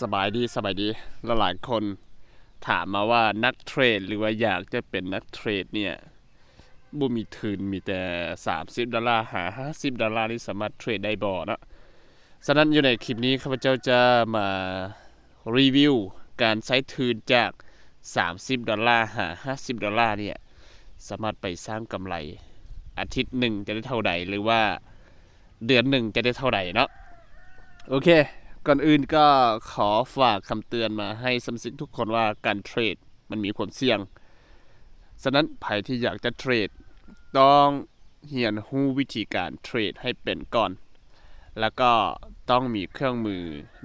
ສະບາຍດີ ສະບາຍດີ. ຫຼາຍໆຄົນຖາມມາວ່ານັກເທຣດ ຫຼືວ່າຢາກຈະເປັນນັກເທຣດເນ່ຍ ບໍ່ມີທຶນ ມີແຕ່ສາມສິບດອນລາ ຫາຫ້າສິບດອນລານີ້ສາມາດເທຣດໄດ້ບໍ່ເນາະ? ສະນັ້ນຢູ່ໃນຄລິບນີ້ ຂ້າພະເຈົ້າຈະມາ ຣີວິວການໃຊ້ທຶນຈາກສາມສິບດອນລາຫາຫ້າສິບດອນລາເນ່ຍ ສາມາດໄປສ້າງກຳໄລອາທິດໜຶ່ງຈະໄດ້ເທົ່າໃດ ຫຼືວ່າເດືອນໜຶ່ງຈະໄດ້ເທົ່າໃດເນາະ. ໂອເຄ ກ່ອນອື່ນກໍຂໍຝາກຄຳເຕືອນມາໃຫ້ສະມາຊິກທຸກຄົນວ່າ ການເທຣດມັນມີຄວາມສ່ຽງ. ສະນັ້ນໃຜທີ່ຢາກຈະເທຣດ ຕ້ອງ ຮຽນຮູ້ວິທີການເທຣດໃຫ້ເປັນກ່ອນ ແລ້ວກໍຕ້ອງມີເຄື່ອງມື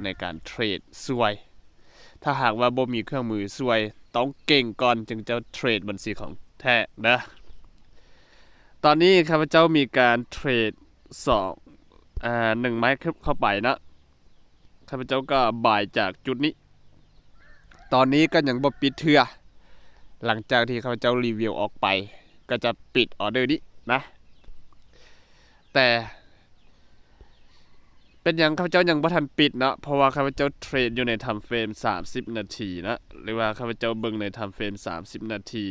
ໃນການເທຣດຊ່ວຍ. ຖ້າຫາກວ່າບໍ່ມີເຄື່ອງມືຊ່ວຍ ຕ້ອງເກັ່ງກ່ອນຈຶ່ງຈະເທຣດບັນຊີຂອງແທ້ເດີ້. ຕອນນີ້ຂ້າພະເຈົ້າມີການເທຣດສອງ ອາ ໜຶ່ງໄມ້ເຂົ້າໄປເນາະ. ຂ້າພະເຈົ້າກໍບາຍຈາກຈຸດນີ້ ຕອນນີ້ກໍຍັງບໍ່ປິດເທື່ອ. ຫຼັງຈາກທີ່ຂ້າພະເຈົ້າຣີວິວອອກໄປ ກໍຈະປິດອໍເດີນີ້ນະ. ແຕ່ເປັນຫຍັງຂ້າພະເຈົ້າຍັງບໍ່ທັນປິດເນາະ? ເພາະວ່າຂ້າພະເຈົ້າເທຣດຢູ່ໃນທາມເຟຣມສາມສິບນາທີນະ ຫຼືວ່າຂ້າພະເຈົ້າເບິ່ງໃນທາມເຟຣມສາມສິບນາທີ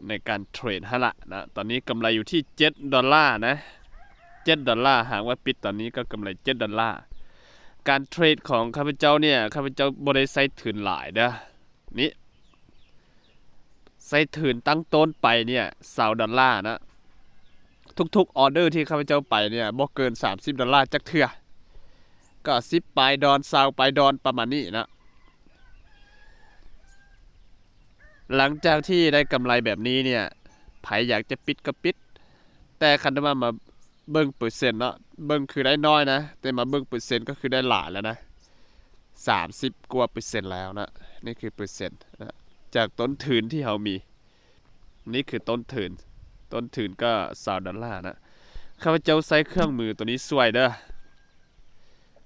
ໃນການເທຣດຫັ້ນລະນະ. ຕອນນີ້ກຳໄລຢູ່ທີ່ເຈັດດອນລານະ. ເຈັດດອນລາ ຫາກວ່າປິດຕອນນີ້ກໍກຳໄລເຈັດດອນລາ. ການເທຣດຂອງຂ້າພະເຈົ້າເນ່ຍ ຂ້າພະເຈົ້າບໍ່ໄດ້ໃຊ້ທຶນຫຼາຍເດີ້ ນີ້ ໃຊ້ທຶນຕັ້ງຕົ້ນໄປເນ່ຍຊາວດອນລານະ. ທຸກໆອໍເດີທີ່ຂ້າພະເຈົ້າໄປເນ່ຍ ບໍ່ເກີນສາມສິບດອນລາຈັກເທື່ອ ກໍສິບປາຍດອນ ຊາວປາຍດອນ ປະມານນີ້ນະ. ຫຼັງຈາກທີ່ໄດ້ກຳໄລແບບນີ້ເນ່ຍ ໃຜຢາກຈະປິດກໍປິດ ແຕ່ຄັນວ່າມາເບິ່ງເປີເຊັນເນາະ ເບິ່ງຄືໄດ້ນ້ອຍນະ ແຕ່ມາເບິ່ງເປີເຊັນກໍຄືໄດ້ຫຼາຍແລ້ວນະ ສາມສິບກວ່າເປີເຊັນແລ້ວນະ. ນີ້ຄືເປີເຊັນນະ ຈາກຕົ້ນທຶນທີ່ເຮົາມີ. ນີ້ຄືຕົ້ນທຶນ ຕົ້ນທຶນກໍຊາວດອນລານະ. ຂ້າພະເຈົ້າໃຊ້ເຄື່ອງມືໂຕນີ້ຊ່ວຍເດີ້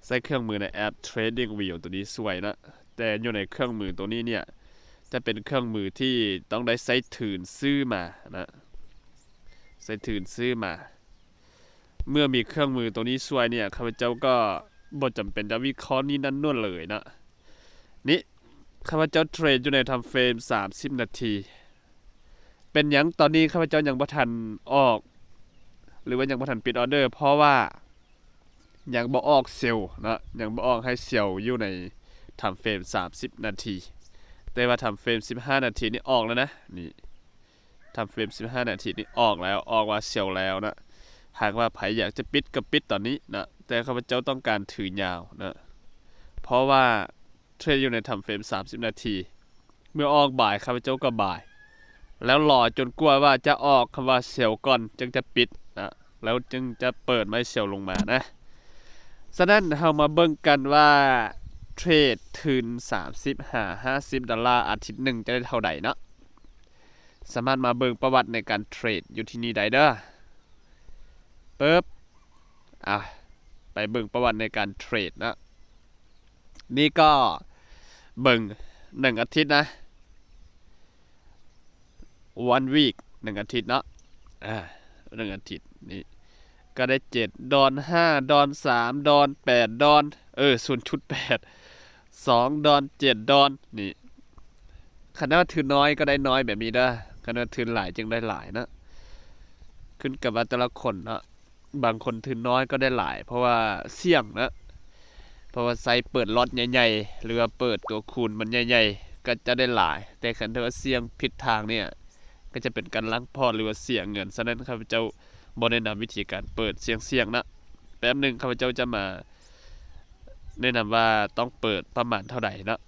ໃຊ້ເຄື່ອງມືໃນແອັບ TradingView ໂຕນີ້ຊ່ວຍນະ. ແຕ່ຢູ່ໃນເຄື່ອງມືໂຕນີ້ເນ່ຍ ຈະເປັນເຄື່ອງມືທີ່ຕ້ອງໄດ້ໃຊ້ທຶນຊື້ມານະ ໃຊ້ທຶນຊື້ມາ. ເມື່ອມີເຄື່ອງມືໂຕນີ້ຊ່ວຍເນ່ຍ ຂ້າພະເຈົ້າກໍບໍ່ຈຳເປັນຈະວິເຄາະນີ້ນັ້ນນັ້ນເລີຍນະ. ນີ້ ຂ້າພະເຈົ້າເທຣດຢູ່ໃນທາມເຟຣມສາມສິບນາທີ. ເປັນຫຍັງຕອນນີ້ຂ້າພະເຈົ້າຍັງບໍ່ທັນອອກ ຫຼືວ່າຍັງບໍ່ທັນປິດອໍເດີ? ເພາະວ່າຍັງບໍ່ອອກເຊວເນາະ ຍັງບໍ່ອອກໃຫ້ເຊວຢູ່ໃນທາມເຟຣມສາມສິບນາທີ. ແຕ່ວ່າທາມເຟຣມສິບຫ້ານາທີນີ້ອອກແລ້ວນະ ນີ້ ທາມເຟຣມສິບຫ້ານາທີນີ້ອອກແລ້ວ ອອກວ່າເຊວແລ້ວນະ. ຫາກວ່າໃຜຢາກຈະປິດກໍປິດຕອນນີ້ນະ ແຕ່ຂ້າພະເຈົ້າຕ້ອງການຖືຍາວນະ ເພາະວ່າເທຣດຢູ່ໃນທາມເຟຣມສາມສິບນາທີ. ເມື່ອອອກບາຍ ຂ້າພະເຈົ້າກໍບາຍ ແລ້ວລໍຈົນກວ່າວ່າຈະອອກ ຄຳວ່າເຊວກ່ອນຈຶ່ງຈະປິດນະ ແລ້ວຈຶ່ງຈະເປີດໄມ້ເຊວລົງມານະ. ສະນັ້ນເຮົາມາເບິ່ງກັນວ່າເທຣດທຶນສາມສິບຫາຫ້າສິບດອນລາອາທິດໜຶ່ງຈະໄດ້ເທົ່າໃດເນາະ. ສາມາດມາເບິ່ງປະຫວັດໃນການເທຣດຢູ່ທີ່ນີ້ໄດ້ເດີ້. ປຶບ ອາ ໄປເບິ່ງປະຫວັດໃນການເທຣດເນາະ. ນີ້ກໍເບິ່ງໜຶ່ງອາທິດນະ one week ໜຶ່ງອາທິດເນາະ ອາ ໜຶ່ງອາທິດນີ້ກໍໄດ້ເຈັດດອນ ຫ້າດອນ ສາມດອນ ແປດດອນ ເອີ ສູນຈຸດແປດ ສອງດອນ ເຈັດດອນ ນີ້. ຄັນວ່າທຶນນ້ອຍກໍໄດ້ນ້ອຍແບບນີ້ເດີ້ ຄັນວ່າທຶນຫຼາຍຈຶ່ງໄດ້ຫຼາຍເນາະ ຂຶ້ນກັບວ່າແຕ່ລະຄົນເນາະ. ບາງຄົນທຶນນ້ອຍກໍໄດ້ຫຼາຍ ເພາະວ່າສ່ຽງເນາະ ເພາະວ່າໃຊ້ເປີດລັອດໃຫຍ່ໆ ຫຼືວ່າເປີດຕົວຄູນມັນໃຫຍ່ໆ ກໍຈະໄດ້ຫຼາຍ. ແຕ່ຄັນຖ້າວ່າສ່ຽງຜິດທາງເນ່ຍ ກໍຈະເປັນການລັກພອດ ຫຼືວ່າເສຍເງິນ. ສະນັ້ນ ຂ້າພະເຈົ້າບໍ່ແນະນຳວິທີການເປີດສ່ຽງໆນະ. ແປັບໜຶ່ງ ຂ້າພະເຈົ້າຈະມາແນະນຳວ່າຕ້ອງເປີດປະມານເທົ່າໃດເນາະ.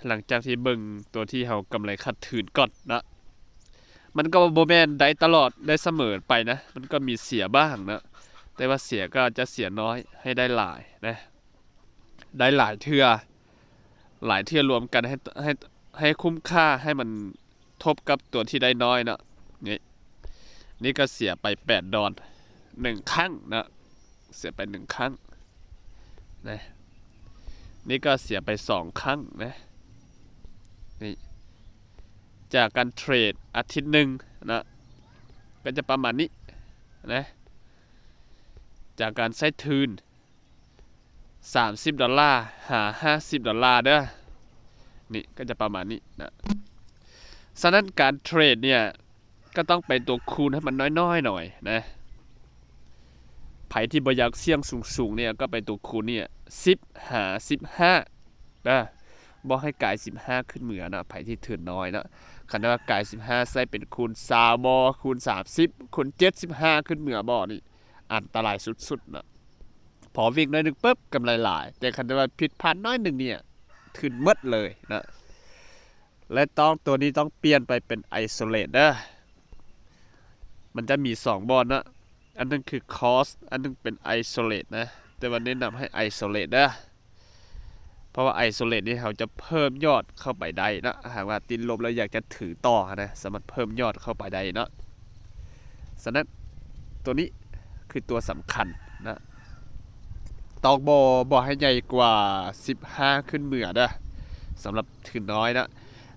ຫຼັງຈາກທີ່ເບິ່ງຕົວທີ່ເຮົາກຳໄລຂາດທຶນກ່ອນເນາະ ມັນກໍບໍ່ແມ່ນໄດ້ຕະຫຼອດໄດ້ສະເໝີໄປນະ ມັນກໍມີເສຍບ້າງເນາະ ແຕ່ວ່າເສຍກໍຈະເສຍນ້ອຍໃຫ້ໄດ້ຫຼາຍນະ ໄດ້ຫຼາຍເທື່ອ ຫຼາຍເທື່ອລວມກັນໃຫ້ ໃຫ້ ໃຫ້ຄຸ້ມຄ່າ ໃຫ້ມັນທົບກັບຕົວທີ່ໄດ້ນ້ອຍເນາະ. ນີ້ ນີ້ກໍເສຍໄປແປດດອນໜຶ່ງຄັ້ງເນາະ ເສຍໄປໜຶ່ງຄັ້ງນະ ນີ້ກໍເສຍໄປສອງຄັ້ງນະ. ນີ້ ຈາກການເທຣດອາທິດໜຶ່ງນະ ກໍຈະປະມານນີ້ນະ ຈາກການໃຊ້ທຶນ ສາມສິບດອນລາຫາຫ້າສິບດອນລາເດີ້. ນີ້ກໍຈະປະມານນີ້ນະ. ສະນັ້ນການເທຣດເນີ້ຍ ກໍຕ້ອງໄປຕົວຄູນໃຫ້ມັນນ້ອຍໆ ໜ້ອຍນະ. ໃຜທີ່ບໍ່ຢາກສ່ຽງສູງໆ ເນີ້ຍ ກໍໄປຕົວຄູນເນີ້ຍ ສິບຫາສິບຫ້າ ເດີ້. ບໍ່ໃຫ້ກາຍສິບຫ້າຂຶ້ນເມືອເນາະ ໃຜທີ່ທຶນນ້ອຍເນາະ. ຄັນວ່າກາຍສິບຫ້າໃສ່ເປັນຄູນຊາວບໍ ຄູນສາມສິບ ຄູນເຈັດສິບຫ້າຂຶ້ນເມືອບໍ ນີ້ອັນຕະລາຍສຸດໆ ເນາະ. ພໍວິ່ງໜ້ອຍໜຶ່ງປຶບ ກຳໄລຫຼາຍ, ແຕ່ຄັນວ່າຜິດພາດໜ້ອຍໜຶ່ງເນີ້ຍ ທຶນໝົດເລີຍເນາະ. ແລະ ຕ້ອງ ຕົວນີ້ຕ້ອງປ່ຽນໄປເປັນ isolate ເດີ້. ມັນຈະມີສອງບ່ອນເນາະ, ອັນໜຶ່ງຄື cost ອັນໜຶ່ງເປັນ isolate ນະ, ແຕ່ວ່າແນະນຳໃຫ້ isolate ເດີ້. ເພາະວ່າ isolate ນີ້ເຮົາຈະເພີ່ມຍອດເຂົ້າໄປໄດ້ເນາະ, ຫາກວ່າຕິດລົບແລ້ວຢາກຈະຖືຕໍ່ນະ ສາມາດເພີ່ມຍອດເຂົ້າໄປໄດ້ເນາະ. ສະນັ້ນ ຕົວນີ້ຄືຕົວສຳຄັນນະ, ຕ້ອງບໍ່ ບໍ່ໃຫ້ໃຫຍ່ກວ່າສິບຫ້າຂຶ້ນເມືອເດີ້ ສຳລັບທຶນນ້ອຍນະ.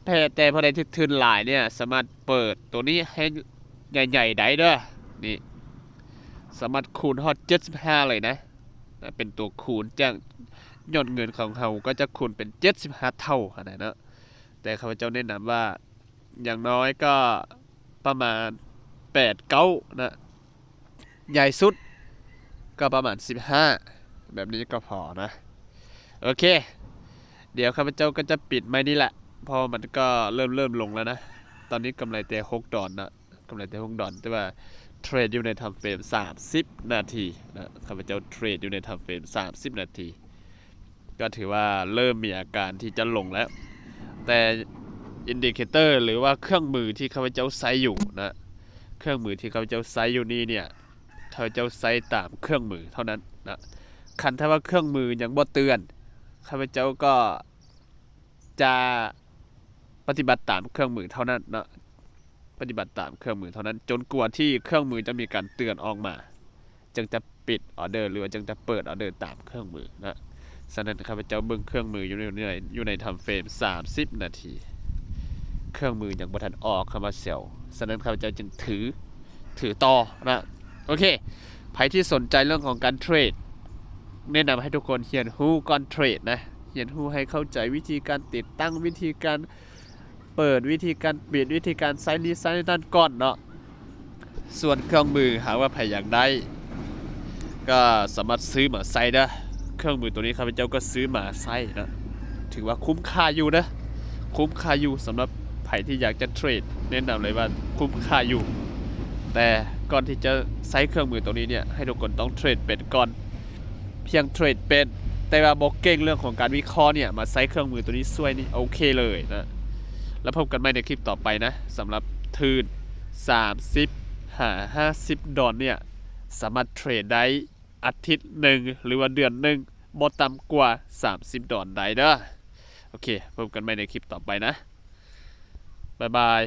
ແຕ່ ແຕ່ຜູ້ໃດທີ່ທຶນຫຼາຍເນີ້ຍ ສາມາດເປີດຕົວນີ້ໃຫ້ໃຫຍ່ໆ ໄດ້ເດີ້ ນີ້ ສາມາດຄູນຮອດເຈັດສິບຫ້າເລີຍນະ, ເປັນຕົວຄູນ ຈາກຍອດເງິນຂອງເຮົາກໍຈະຄູນເປັນເຈັດສິບຫ້າເທົ່າຫັ້ນນະເນາະ. ແຕ່ຂ້າພະເຈົ້າແນະນຳວ່າ ຢ່າງນ້ອຍກໍປະມານແປດເກົ້ານະ, ໃຫຍ່ສຸດກໍປະມານສິບຫ້າ ແບບນີ້ກໍພໍນະ. ໂອເຄ ດຽວຂ້າພະເຈົ້າກໍຈະປິດໄມ້ນີ້ແຫຼະ ເພາະວ່າມັນກໍເລີ່ມ ເລີ່ມລົງແລ້ວນະ. ຕອນນີ້ກຳໄລແຕ່ຫົກດອນນະ, ກຳໄລແຕ່ຫົກດອນ, ແຕ່ວ່າເທຣດຢູ່ໃນ time frame ສາມສິບນາທີນະ, ຂ້າພະເຈົ້າເທຣດຢູ່ໃນ time frame ສາມສິບນາທີ ກໍຖືວ່າເລີ່ມມີອາການທີ່ຈະລົງແລ້ວ. ແຕ່ indicator ຫຼືວ່າເຄື່ອງມືທີ່ຂ້າພະເຈົ້າໃຊ້ຢູ່ນະ, ເຄື່ອງມືທີ່ຂ້າພະເຈົ້າໃຊ້ຢູ່ນີ້ເນີ້ຍ ຂ້າພະເຈົ້າໃຊ້ຕາມເຄື່ອງມືເທົ່ານັ້ນນະ. ຄັນຖ້າວ່າເຄື່ອງມືຍັງບໍ່ເຕືອນ, ຂ້າພະເຈົ້າກໍຈະປະຕິບັດຕາມເຄື່ອງມືເທົ່ານັ້ນເນາະ, ປະຕິບັດຕາມເຄື່ອງມືເທົ່ານັ້ນ ຈົນກວ່າທີ່ເຄື່ອງມືຈະມີການເຕືອນອອກມາ ຈຶ່ງຈະປິດອອເດີ ຫຼືວ່າຈຶ່ງຈະເປີດອອເດີຕາມເຄື່ອງມືນະ. ສະນັ້ນ ຂ້າພະເຈົ້າເບິ່ງເຄື່ອງມືຢູ່ໃນ ຢູ່ໃນ time frame ສາມສິບນາທີ, ເຄື່ອງມືຍັງບໍ່ທັນອອກຄຳວ່າ sell, ສະນັ້ນ ຂ້າພະເຈົ້າຈຶ່ງຖື ຖືຕໍ່ນະ. ໂອເຄ ໃຜທີ່ສົນໃຈເລື່ອງຂອງການເທຣດ ແນະນຳໃຫ້ທຸກຄົນຮຽນຮູ້ກ່ອນເທຣດນະ, ຮຽນຮູ້ໃຫ້ເຂົ້າໃຈວິທີການຕິດຕັ້ງ, ວິທີການ ເປີດ ວິທີການປິດ, ວິທີການໃຊ້ນີ້ໃຊ້ນັ້ນກ່ອນເນາະ. ສ່ວນເຄື່ອງມື ຫາກວ່າໃຜຢາກໄດ້ ກໍສາມາດຊື້ມາໃຊ້ເດີ້. ເຄື່ອງມືຕົວນີ້ຂ້າພະເຈົ້າກໍຊື້ມາໃຊ້ເນາະ, ຖືວ່າຄຸ້ມຄ່າຢູ່ເດີ້, ຄຸ້ມຄ່າຢູ່. ສຳລັບໃຜທີ່ຢາກຈະເທຣດ ແນະນຳເລີຍວ່າຄຸ້ມຄ່າຢູ່. ແຕ່ກ່ອນທີ່ຈະໃຊ້ເຄື່ອງມືຕົວນີ້ເນີ້ຍ ໃຫ້ທຸກຄົນຕ້ອງເທຣດເປັນກ່ອນ. ພຽງເທຣດເປັນ ແຕ່ວ່າບໍ່ເກັ່ງເລື່ອງຂອງການວິເຄາະເນີ້ຍ ມາໃຊ້ເຄື່ອງມືຕົວນີ້ຊ່ວຍນີ້ໂອເຄເລີຍນະ. ແລ້ວພົບກັນໃໝ່ໃນຄລິບຕໍ່ໄປນະ. ສຳລັບທຶນສາມສິບຫາຫ້າສິບດອນເນີ້ຍ ສາມາດເທຣດໄດ້ອາທິດໜຶ່ງ ຫຼືວ່າເດືອນໜຶ່ງ ບໍ່ຕ່ຳກວ່າສາມສິບດອນໄດ້ເດີ້. ໂອເຄ ພົບກັນໃໝ່ໃນຄລິບຕໍ່ໄປນະ. ບາຍບາຍ.